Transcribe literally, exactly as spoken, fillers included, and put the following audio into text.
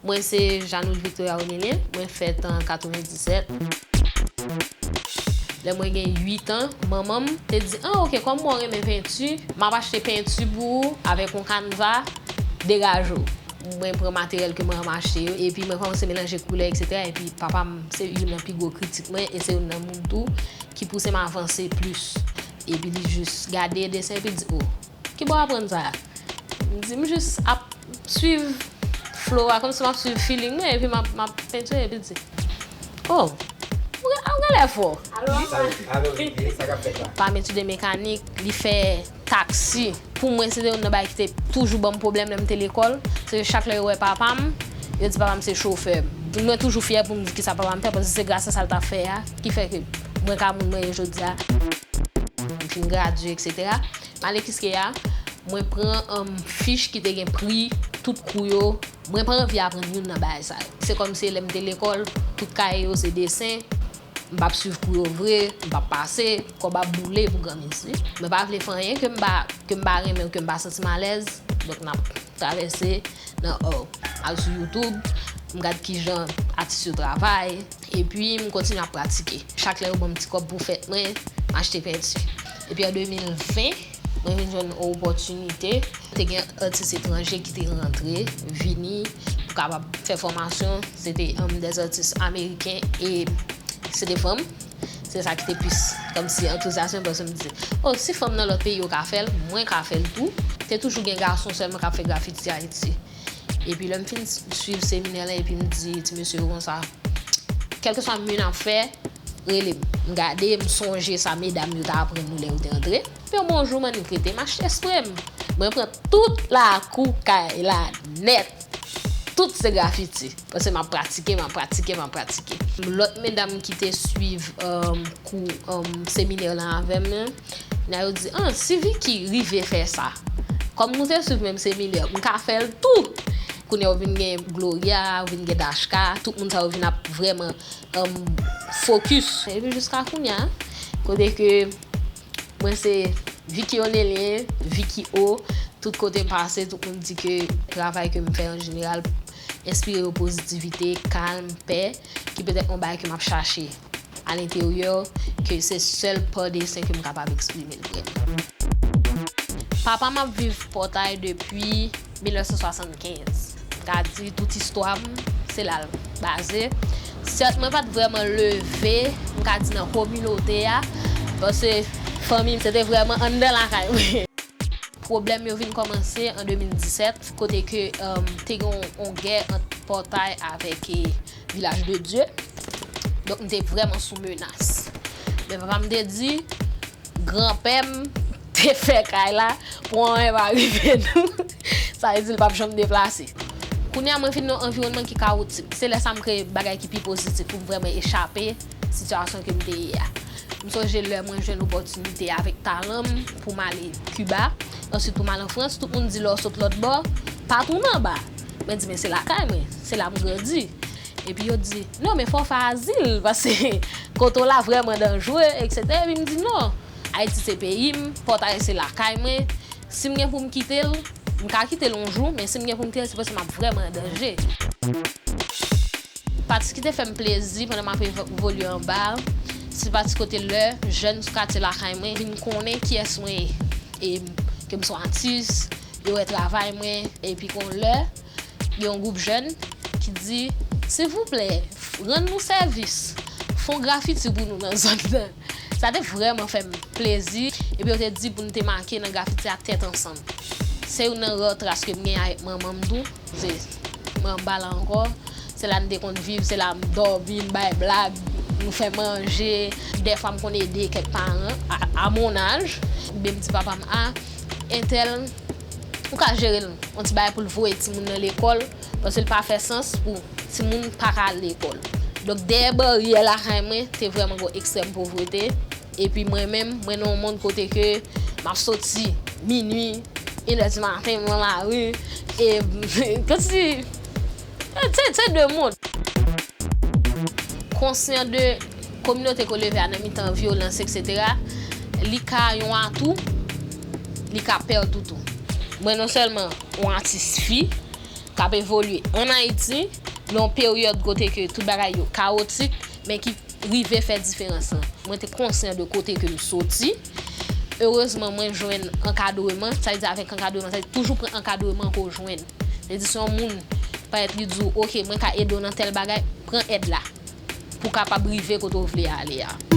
Mwen se Jeanne Victoria Onelien, mwen fèt an katrevendisèt. Lè mwen gen uit an, manman m te di, "Ah, ok, kòm mwen renmen penti, m ap achte penti pou ou avèk yon kanva, degaje w." Mwen pran materyèl ke mwen renmen achte yo, epi mwen kòmanse melanje koulè, etsetera. Epi papa m se youn nan pi gwo kritik mwen, e se youn nan moun tou ki pouse m avanse plis. Epi li jis gade desen, epi l di, "Oh, ki bò w aprann sa a?" M di, "M jis ap swiv flow a, kòmsi m ap swiv feeling mwen, epi m ap, m ap pentire." Epi l di, "Oh, ou gen, ou genlè fò." Sa, alò, sa k ap fèt la? Papa m etidye mekanik, li fè taksi. Pou mwen, se te youn nan bagay ki te toujou ban m pwoblèm lè m te lekòl. Se chak lè yo wè papa m, yo di papa m se chofè. Mwen toujou fyè pou m di kisa papa m fè, paske se gras a sa l t ap fè a, ki fè ke mwen ka moun mwen ye jodi a. M fin gradye, etsetera. Malekiske a, mwen pran, um, fich ki te gen pri tout kou yo. Mwen pa anvi aprann youn nan bagay sa yo. Se kòmsi lè m te lekòl, tout kaye yo se desen. M p ap swiv kou yo vre, m p ap pase, kòb ap boule pou granmesi. Mwen pa vle fè anyen ke m pa, ke m pa renmen ou ke m pa santi m alèz. Donk, n ap travèse nan, oh, al sou YouTube, m gad kijan atis yo travay, epi m kontinye ap pratike. Chak lè yo ban m ti kòb pou fèt mwen, m achte penti. Epi an de mil ven, mwen vin jwenn yon opòtinite. Te gen atis etranje ki te rantre, vini pou kapab fè fòmasyon. Se te, um, des artistes américains e se te fanm. Se sa ki te plis kòmsi antouzyasme m, paske m di, "Oh, si fanm nan lòt peyi yo ka fè l, mwen ka fè l tou." Te toujou gen gason sèlman k ap fè grafiti Ayiti. Epi lè m fin swiv seminè la, epi m di ti mesye yo konsa, "Kèlkeswa moun ap fè, rele m." M gade, m sonje sa medam yo t ap aprann nou lè yo te antre. Epi yon bon jou, m annik rete, m achte spre m. Mwen pran tout lakou kay la nèt. Tout se grafiti. Paske m ap pratike, m ap pratike, m ap pratike. Lòt medam ki te swiv, um, kou, um, seminè lan avè m nan, nan yo di, "Ah, si Vicky rive fè sa, kòm nou te swiv menm seminè, m ka fè l tou." Kounye a, ou vin gen Gloria, ou vin gen Dashka, tout moun sa yo vin ap vrèman, um, fokis. Epi jiska kounye a, kote ke mwen se Vicky Onelien, Vicky O, tout kote m pase, tout moun di ke travay ke m fè an jeneral enspire yo pozitivite, kalm, pè, ki petèt yon bagay ke m ap chache a lenteryè, ke se sèl pa desen ke m kapab eksprime l vrèman. Papa m ap viv Pòtay depi mil nèf san swasannkenz. M ka di tout istwa m, se la l baze. Sèt, mwen pa t vrèman leve, m ka di nan kominote a, paske fanmi m, se te vrèman anndan lakay mwen. Pwoblèm yo vin kòmanse an de mil disèt, kote ke, um, te gen yon, yon gè ant Pòtay avèk, e, Vilaj de Dye. Donk, m te vrèman sou menas. Men papa m te di, granpè m te fè kay la, pou anyen pa rive nou. Sa vle di l p ap janm deplase. Kounye a, mwen vin nan yon anviwònman ki kawotik. Se lè sa m kreye bagay ki pi pozitif pou m vrèman echape sitiyasyon ke m te ye a. M sonje lè mwen jwenn opòtinite avèk talan m pou m ale Kiba, answit pou m al an Frans, tout moun di lè w sot lòt bò, pa tounen anba. Mwen di, "Men se lakay mwen, se la m grandi." Epi yo di, "Non, men fò w fè azil, paske kote w la vrèman danjere, etsetera" Epi m di, "Non, Ayiti se peyi m, Pòtay se lakay mwen. Si m gen pou m kite l, m ka kite l yon jou, men si m gen pou m kite l, se paske m ap vrèman an danje." Pati ki te fè m plezi pandan m ap evo-, evolye anba, se pati kote lè jèn sou katye lakay mwen vin konnen kiyès mwen ye, e ke m se yon atis, yo wè travay mwen, epi gon lè, gen yon gwoup jèn ki di, "Silvouplè, rann nou sèvis, fè yon grafiti pou nou nan zòn nan." Sa te vrèman fè m plezi, epi yo te di pou n te make nan grafiti a Tèt Ansanm. Se youn nan rare tras ke m gen avèk manman m tou. Se, mwen anba la ankò. Se la n te konn viv, se la m dòmi, n bay blag, nou fè manje. Dèfwa m konn ede kèk paran a, a mon âge. Oubyen m di papa m, "A, entèl, ou ka jere l yon ti bagay pou l voye timoun nan lekòl, paske l pa fè sans pou timoun pa ka al lekòl." Donk, dèyè baryè lakay mwen, te vrèman gon ekstrèm povrete. Epi mwen menm, mwen nan yon mond kote ke m ap soti minui, inè di maten, m nan lari, e kòmsi, se, se de mond. Konsyan de kominote ke w leve a nan mitan vyolans, etsetera, li ka yon atou, li ka pèdi tou. Mwen non sèlman yon atis fi, k ap evolye ann Ayiti, nan yon peryòd kote ke tout bagay yo kawotik, men ki rive fè diferans lan. Mwen te konsyan de kote ke m soti. Erezman, mwen jwenn ankadreman. Sa vle di avèk ankadreman, sa vle di toujou pran ankadreman ke w jwenn. Vle di si yon moun, parèt, li di w, "Ok, mwen ka ede w nan tèl bagay," pran èd la pou w kapab rive kote w vle ale a.